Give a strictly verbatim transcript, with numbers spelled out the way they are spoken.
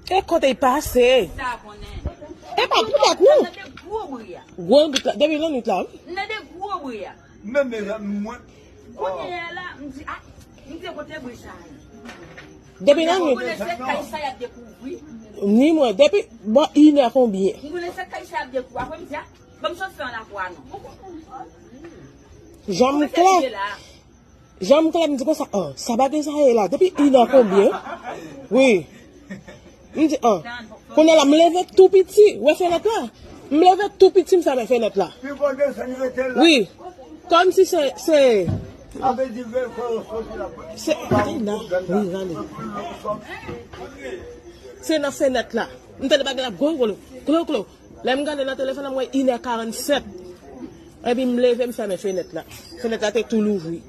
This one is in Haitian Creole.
E kote l pase? Sa konnen. E pa poutèt nou. Nan de gwo bri a. Gwo bri la, depi lannwit la, wi. Nan de gwo bri a. Men mezanmi mwen. Kounye a la, m di, ah, m di kote bri sa a ye. Depi lannwit. M konnen se kay sa y ap dekouvri. Ni mwen, depi, bon, inè konbyen? M konnen se kay sa y ap dekouvri. Apre m di, ah, ban m sot fè yon lapwa non. Jan m klè. Jan m klè, m di konsa, ah, sa pa gen sa ye la. Depi inè konbyen? Wi. M di, ah. Kounye a la, m leve tou piti. Wè fenèt la? M leve tou piti, m fèmen fenèt la. Wi. Kòmsi se, se, se, wi, rale. Se nan fenèt la. M tande bagay la, gwo, gwo, gwo, gwo. Lè m gade nan telefòn nan, m wè inè karannsèt. Epi m leve, m fèmen fenèt la. Fenèt la te tou louvri.